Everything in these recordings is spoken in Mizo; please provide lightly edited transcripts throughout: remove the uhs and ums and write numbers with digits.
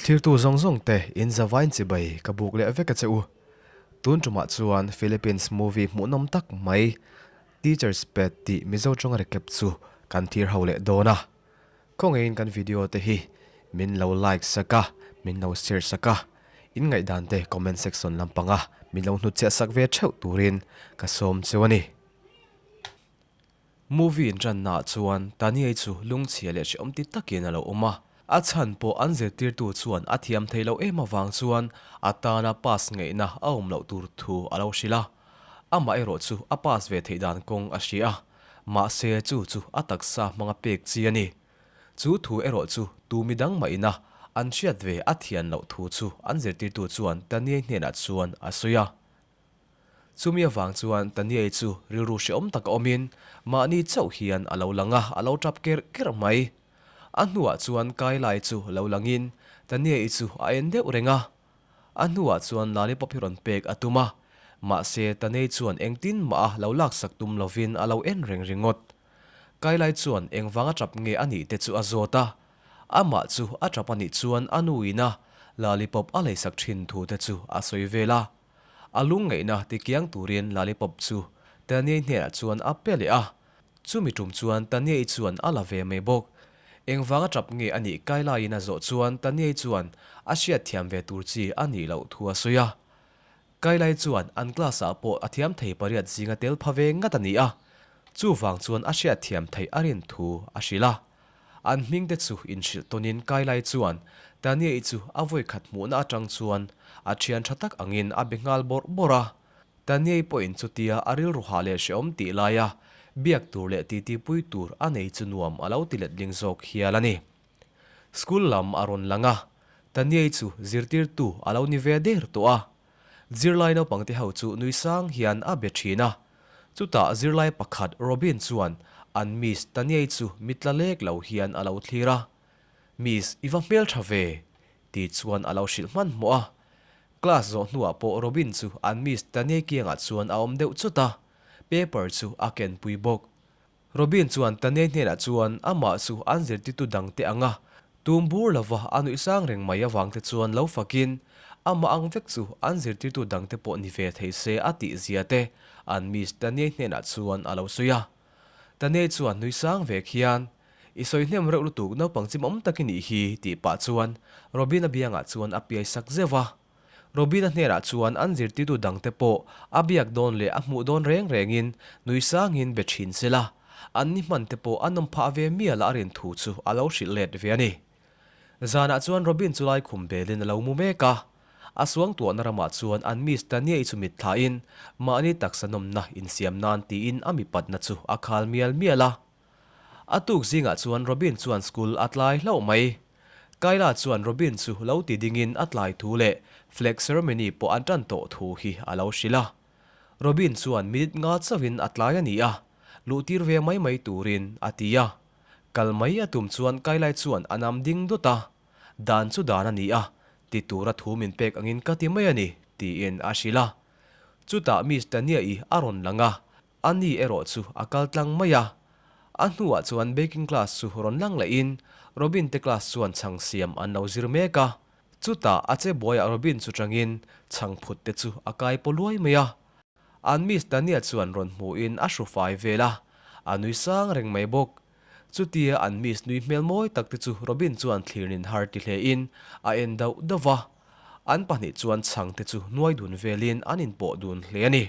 Thlirtu zawng zawng te in zavain chibai ka buk leh vek a che u. Tun tumah chuan Philippines movie hmuhnawm tak mai Teacher's Pet tih Mizo tawnga recap chu kan thlir ho leh dawn a. Khawngaihin kan video te hi min lo like sak a, min lo share sak a, in ngaihdan te comment section lampanga min lo hnutchhiah sak ve theuh turin ka sawm cheu a ni. Movie in tanna ah chuan Taniai chu lungchhia leh hrehawm ti takin a lo awm a, a chhan pawh an zirtirtu chuan a thiam thei loh em avang chuan a tana pass ngaihna a awm loh tur thu a lo hrilh a. Amah erawh chu a pass ve theih dan kawng a hria a, mahse chu chu a taksa hmanga pek chi a ni. Chu thu erawh chu tu midang mah ina an hriat ve a thian loh thu chu an zirtirtu chuan Taniai hnenah chuan a sawi a. Chumi avang chuan Taniai chu rilru hrehawm tak a awmin mahni chauh hian a lo lang a, a lo tap kerh kerh mai. A hnuah chuan Kailai chu lo langin Taniai chu a en deuh reng a. A hnuah chuan Lalipop hi rawn pek a tum a, mahse Taniai chuan engtin mah a lo laksak tum lovin a lo en reng ringawt. Kailai chuan engvanga tap nge a nih te chu a zawt a, amah chu a tap a nih chuan a nuin a Lalipop a leisak thin thu te chu a sawi vel a. A lungngaihna tikiang turin Lalipop chu Taniai hnenah chuan a pe leh a, chumi tum chuan Taniai chuan a la ve mai bawk. Engvanga tap nge a nih kai laiin a zawh chuan Taniai chuan a hriatthiam ve tur chi a nih loh thu a sawi a. Kai lai chuan an class ah pawh a thiam thei pariat zinga tel pha ve ngat a ni a, chuvang chuan a hriatthiam theih a rin thu a hrilh a. An hming te chu inhrilh tawnin kai lai chuan Tania-i chu a vawi khat hmuhna atang chuan a thian tha tak angin a be nghal bawrh bawrh a. Tania-i pawhin chutia a rilru hah leh hrehawm tih laia biak tur leh titi pui tur a nei chu nuam a lo ti letling zawk hial a ni. School lam a rawn lang a, Tania-i chu zirtirtu a lo ni ve der tawh a. Zirlai naupang te ho chu nui sang hian a be thin a. Chutah zirlai pakhat Robin chuan an Miss Taniai chu mitla lek lo hian a lo thlir a. Miss, i va hmeltha ve! ti chuan a lo hrilh hmanhmawh a. Class zawh hnuah pawh Robin chu an Miss Taniai kiangah chuan a awm deuh chut a, paper chu a kenpui bawk. Robin chuan Taniai hnenah chuan amah chu an zirtirtu dangte anga tum bur lova a nuih sang reng mai avangte chuan lo fakin amah ang vek chu an zirtirtu dangte pawh ni ve thei se a tih zia te an Miss Taniai hnenah chuan a lo sawi a. Taniai chuan nui sang vek hian, I sawi hnem reuh lutuk naupang chimawm tak i nih hi tih pah chuan Robin-a biangah chuan a piai sak zeuh a. Robina hnenah chuan an zirtirtu dangte pawh a biak dawn leh a hmuh dawn reng rengin nui sangin be thin se la, an ni hman te pawh a nawm phah ve mial a a rin thu chu a lo hrilh let ve a ni. Zanah chuan Robin chu laikhum belin a lo mu mek a, a suangtuahna ramah chuan an Miss Tania-i chu mitthlain mahni taksa nawmna insiam nan tiin a mipatna chu a khal mial mial a. A tuk zingah chuan Robin chuan school a tlai hlauh mai. Kayla chuan Robin chu lo ti dingin a tlai thu leh flag ceremony pawh an tan tawh thu hi a lo hrilh a. Robin chuan minute nga chauhin a tlai a ni a, luh tir ve mai mai turin a ti a. Kal mai a tum chuan Kayla chuan a nam ding dawt a, Dan chu dan a ni a, ti tura thu min pek angin ka ti mai a ni, tiin a hrilh a. Chutah Miss Tania-i a rawn lang a, A ni erawh chu a kal tlang mai a. A hnuah chuan baking class chu rawn lang lehin Robin te class chuan chhang siam an lo zir mek a. Chutah a che buaiah Robin chu tangin chhang phut te chu a kai paw luai mai a. An Miss Tania chuan rawn hmuhin a hru fai vel a, a nui sang reng mai bawk. Chutia an Miss nui hmel mawi tak te chu Robin chuan thlirnin har ti hlein a en dauh dauh va. An pahnih chuan chhang te chu nuai dun velin an inpawh dun hle a ni.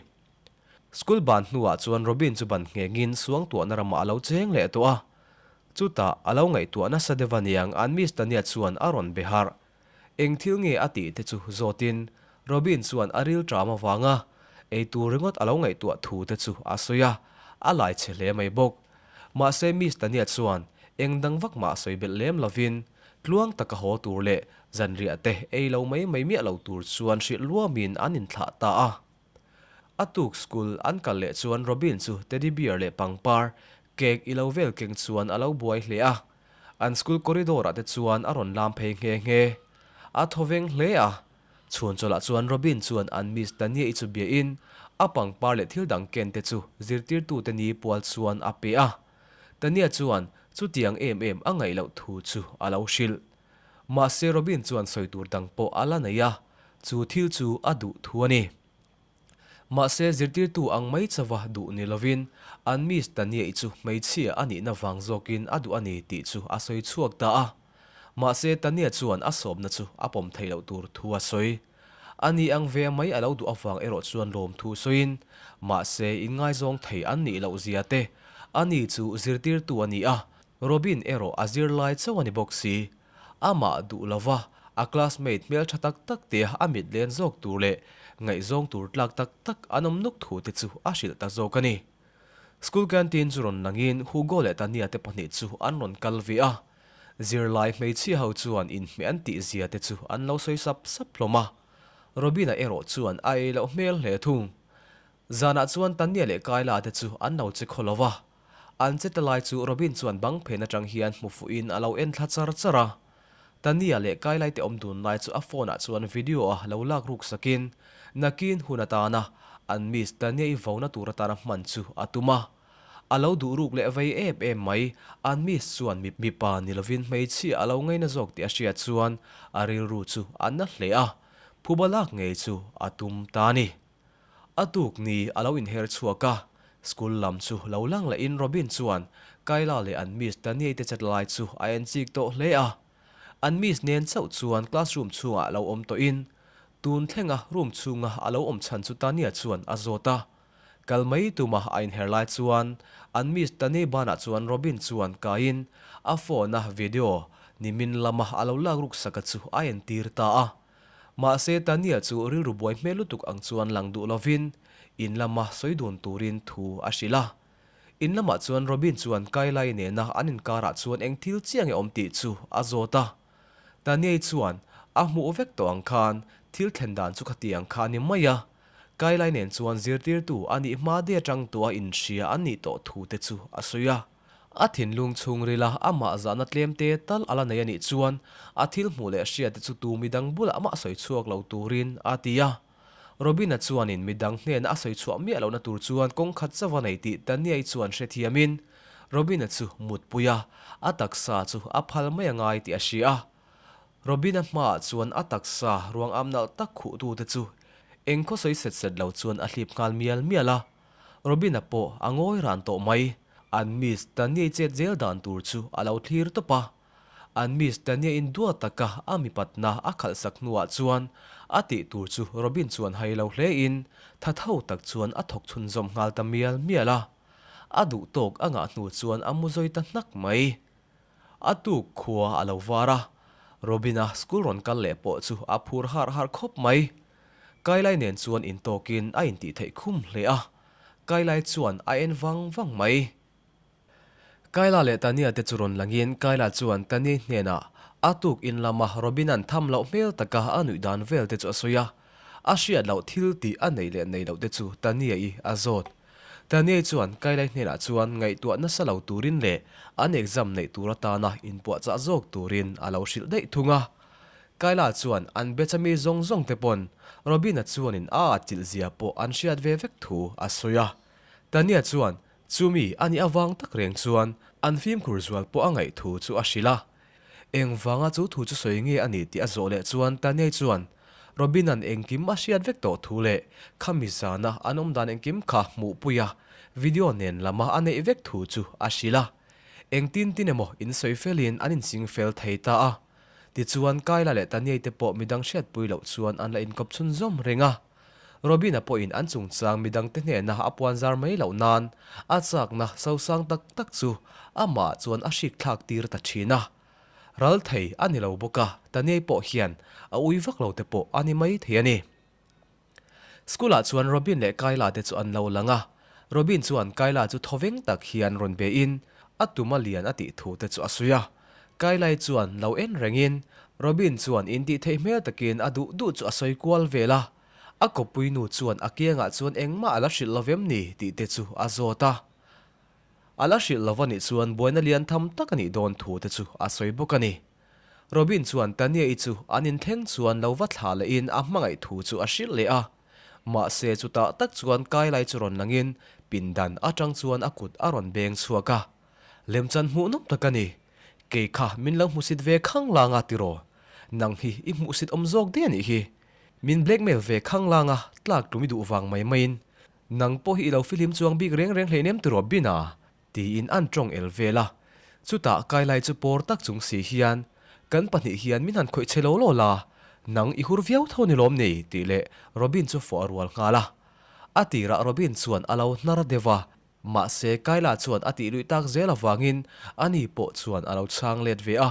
School ban hnuah chuan Robin chu ban nghengin suangtuahna ramah a lo cheng leh tawh a. Chutah a lo ngaihtuah nasa deuh aniang an Miss Tania chuan a rawn be harh. Eng thil nge a tih te chu zawtin Robin chuan a ril ṭam avanga ei tur ringawt a lo ngaihtuah thu te chu a sawi a, a lai chhe hle mai bawk. Mahse Miss Tania chuan eng dang vak mah sawi belh lem lovin tluang taka haw tur leh zanriah te ei lo mai mai miah lo tur chuan hrilh luamin an inthlah ta a. A tuk school an kal leh chuan Robin chu teddy bear leh pangpar, cake i lo vel keng chuan a lo buai hle a. An school corridor ah te chuan a rawn lam phei nghe nghe. A thaw veng hle a. Chhun chawlh ah chuan Robin chuan an Miss Tania-i chu bia in a pangpar leh thil dang ken te chu zirtirtu te ni pual chuan a pe a. Tania chuan chutiang em em a ngaih loh thu chu a lo hrilh. Mahse Robin chuan sawi tur dang pawh a la nei a, chu thil chu a duh thu a ni. Mahse zirtirtu ang mai chauha duh ni lovin an Miss Tania-i chu hmeichhia a nihna vang zawkin a duh a ni tih chu a sawi chhuak ta a. Mahse Tania chuan a sawmna chu a pawm theih loh tur thu a sawi. A ni ang ve mai a lo duh avang erawh chuan lawmthu sawiin mahse inngaizawng thei an nih loh zia te, a ni chu zirtirtu a ni a, Robin erawh a zirlai chauh a ni bawk si. Amah duh lova a classmate hmeltha tak tak te a mit len zawk tur leh ngaihzawng tur tlak tak tak an awm nuk thu te chu a hrilh ta zawk a ni. School canteen chu rawn langin Hugo leh Tania te pahnih chu an rawn kal ve a. Zirlai hmeichhia ho chuan inhmeh an tih zia te chu an lo sawi sap sap hlawm a. Robina erawh chuan a ei loh hmel hle thung. Zanah chuan Tania leh Kayla te chu an lo che khaw lo va. An che ta lai chu Robin chuan bang phen atang hian hmu fuhin a lo en thla char char a. Tania leh Kayla te awm dun lai chu a phone ah chuan video a lo lak ruk sakin nakin hun atana an miss Tania i vona tur atana hman chu a tum a. A lo duh ruk leh vei em em mai, an miss chuan mipa ni lovin hmeichhia a lo ngaina zawk tih a hriat chuan a rilru chu a na hle a, phuba lak ngei chu a tum ta a ni. A tuk ni a lo inher chhuak a, school lam chu lo lang lehin Robin chuan Kayla leh an miss Taniai te chat lai chu a en chik tawh hle a. An miss nen chauh chuan classroom chhungah lo awm tawhin tun thlenga room chhunga a lo awm chhan chu Tania chuan a zawt a. Kal mai tuma a inher lai chuan an miss Taniai banah chuan Robin chuan kaiin a phone a video nimin lama a lo lak ruk saka chu a entir ta a. Mahse Tania chu rilru buai hmel lutuk ang chuan lang duh lovin in lama sawi dun turin thu a hrilh a. In lamah chuan Robin chuan Kayla-i nena an inkarah chuan eng thil chiang e awm tih chu a zawt a. Tania-i chuan a hmuh vek tawh ang khan thil thlen dan chu khatiang kha a ni mai a. Kayla-i nen chuan zirtirtu a nih hma dei atang tawh a inhria an nih tawh thu te chu a sawi a. A thinlung chhungrila amah zahna tlemte tal a la nei a nih chuan a thil hmuh leh hriate chu tu midang bulah mah sawi chhuak lo turin a ti a. Robina chuanin midang hnena a sawi chhuah miah lohna tur chuan kawng khat chauh a nei tih Taniai chuan hrethiamin Robina chu mutpui a, a taksa chu a phal mai a ngai tih a hria a. Robina hmaah chuan a taksa ruang am nalh tak khuhtute chu engkhaw sawi set set lo chuan a hlip nghal mial mial a. Robina pawh a ngawi ran tawh mai. An Miss Tania-i chet zel dan tur chu a lo thlir tawp a. An Miss Tania-in duat taka a mipatna a khalhsak hnuah chuan a tih tur chu Robin chuan hai lo hlein tha tho tak chuan a thawk chhunzawm nghal ta mial mial a. A duh tawk a ngah hnu chuan a mu zawi ta hnak mai. A tuk khua a lo var a, Robin-a school rawn kal leh pawh chu a phur har har khawp mai. Kailai nen chuan intawkin a intih theih khum hle a, Kailai chuan a en vang vang mai. Kaila leh Tania te chu rawn langin Kaila chuan Tania hnenah a tuk in lama Robin-a'n tham loh hmel taka a nuih dan vel te chu a sawi a, a hriat loh thil tih a neih leh nei loh te chu Tania-i a zawt. Tania-i chuan Kailai hnenah chuan ngaihtuah nasa lo turin leh an exam neih tur atana inpuahchah zawk turin a lo hrilh daih thung a. Kayla chuan an batch ami zawng zawng te pawn Robina chuanin a atchilh zia pawh an hriat ve vek thu a sawi a. Tania chuan chumi a nih avang tak reng chuan an fimkhur zual pawh a ngaih thu chu a hrilh a. Engvanga chu thu chu sawi nge a nih tih a zawh leh chuan Tania chuan Robina'n engkim a hriat vek tawh thu leh khami zana an awm dan engkim kha hmuhpui a video nen lama a neih vek thu chu a hrilh a. Engtin tin emaw insawi felin an insing fel thei ta a. Tichuan, Kayla leh Taniai te pawh midang hriatpui loh chuan an la inkawp chhunzawm reng a. Robina pawhin an chungchang midangte hnena a puan zar mai loh nan a chakna sosang tak tak chu amah chuan a hrik thlak tir ta thin a. Ral thei a ni lo bawk a, Taniai pawh hian a ui vak lo te pawh a ni mai thei a ni. School ah chuan Robin leh Kayla te chu an lo lang a, Robin chuan Kayla chu thawveng tak hian rawn be in a tum a lian a tih thu te chu a sawi a, Kayla-i chuan lo en reng in Robin chuan in tih theih hmel takin a duh duh chu a sawi kual vel a, a kawppui nu chuan a kiangah chuan engmah a la hrilh lovem ni tih te chu a zawt a. A la hrilh lo a nih chuan buaina lian tham tak a nih dawn thu te chu a sawi bawk a ni. Robin chuan Tania-i chu an inthleng chuan lo va thlah lehin a hmangaih thu chu a hrilh leh a. Mahse chutah tak chuan Kailai chu rawn langin pindan atang chuan a kut a rawn beng chhuak a. Lemchan hmuhnawm tak a ni. Kei kha min lo hmusit ve khang lang a tiraw? Nang hi i hmuhsit awm zawk daih a nih hi. Min blackmail ve khanglang a, tlak tum i duh vang mai maiin. Nang pawh hi i lo fihlim chuang bik reng reng hleinem ti Robin a? Tiin an tawng el vel a. Chutah Kailai chu pawr tak chung si hian, Kan pahnih hian min han khawih che lo law la, nang i hur viau tho ni lawm ni? tih leh Robin chu fawh a rual nghal a. A tirah Robin chuan a lo hnar deuh a, mahse Kaila chuan a tih luih tak zel avangin ani pawh chuan a lo chhang let ve a.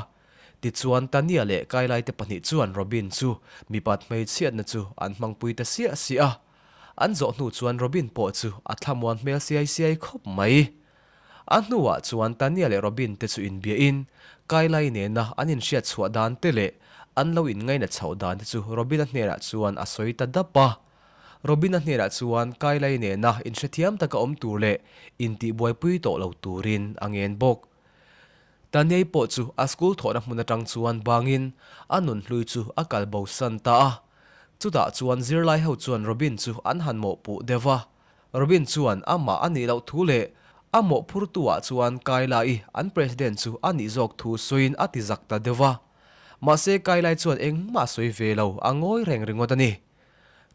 Tichuan Tania leh Kailai te pahnih chuan Robin chu mipat hmeichhiatna chu an hmangpui ta siah siah a. An zawh hnu chuan Robin pawh chu a thlamuan hmel siai siai khawp mai. A hnuah chuan Tania leh Robin te chu inbiahin Kailai nena an inhriat chhuah dan te leh an lo inngaina chhoh dan te chu Robin-a hnenah chuan a sawi ta dap a. Robin-a hnenah chuan Kailai nena inhrethiam taka awm tur leh intihbuaipui tawh lo turin a ngen bawk. Taniai pawh chu a school thawhna hmun atang chuan bangin a nunhlui chu a kal bosan ta a. Chutah chuan zirlai ho chuan Robin chu an han mawhpuh deuh va. Robin chuan amah a nih loh thu leh a mawhphurtu ah chuan Kailai an president chu a nih zawk thu sawiin a ti zak ta deuh va. Mahse Kailai chuan engmah a sawi ve lo, a ngawi reng ringawt a ni.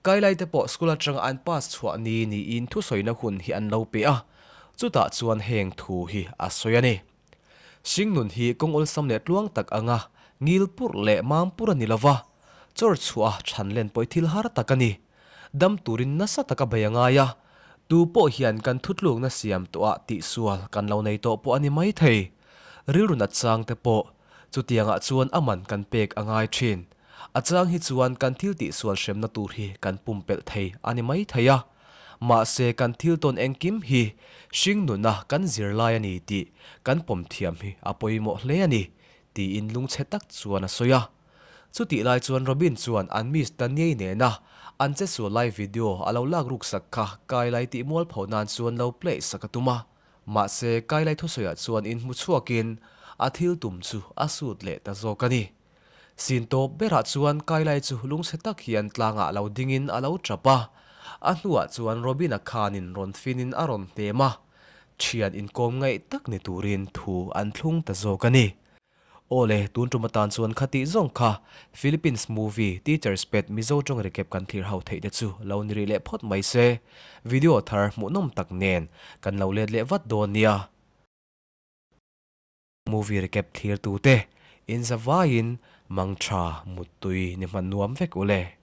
Kailai te pawh school atanga an pass chhuah ni niin thusawina hun hi an lo pe a, chutah chuan heng thu hi a sawi a ni. Hringnun hi kawng awlsam leh tluang tak anga ngil purh leh mam purh a ni lova, chawr chhuah a chhan len pawh i thil har tak a ni. Dam turin nasa taka bei a ngai a, tu pawh hian kan thutlukna siam tawhah tihsual kan lo nei tawh pawh a ni maithei. Rilru nat chang te pawh chutiangah chuan a man kan pek a ngai thin. A chang hi chuan kan thil tihsual hremna tur hi kan pumpelh thei a ni maithei a. Mahse kan thil tawn engkim hi hringnuna kan zirlai a ni tih kan pawm thiam hi a pawimawh hle a ni, tiin lungchhe tak chuan a sawi a. Chutih lai chuan Robin chuan an Miss Taniei nena an che sual lai video a lo lak ruk sak kha Kailai tih mualpho nan chuan lo play sak a tum a. Mahse Kailai thusawiah chuan inhmu chhuakin a thil tum chu a sut leh ta zawk a ni. Sin tawp berah chuan Kailai chu lungchhe tak hian tlangah lo dingin a lo tap a, a hnuah chuan Robin-a khanin rawn finin a rawn hnem a, thian inkawm ngaih tak ni turin thu an thlung ta zawk a ni. Aw le, tun tum atan chuan khatih zawng kha Philippines movie Teacher's Pet Mizo tawng recap kan thlir ho theih te chu lo ni rih leh phawt mai se, video thar hmuhnawm tak nen kan lo let leh vat dawn nia. Movie recap thlir tute in zavaiin mangtha muttui ni hman nuam vek ule.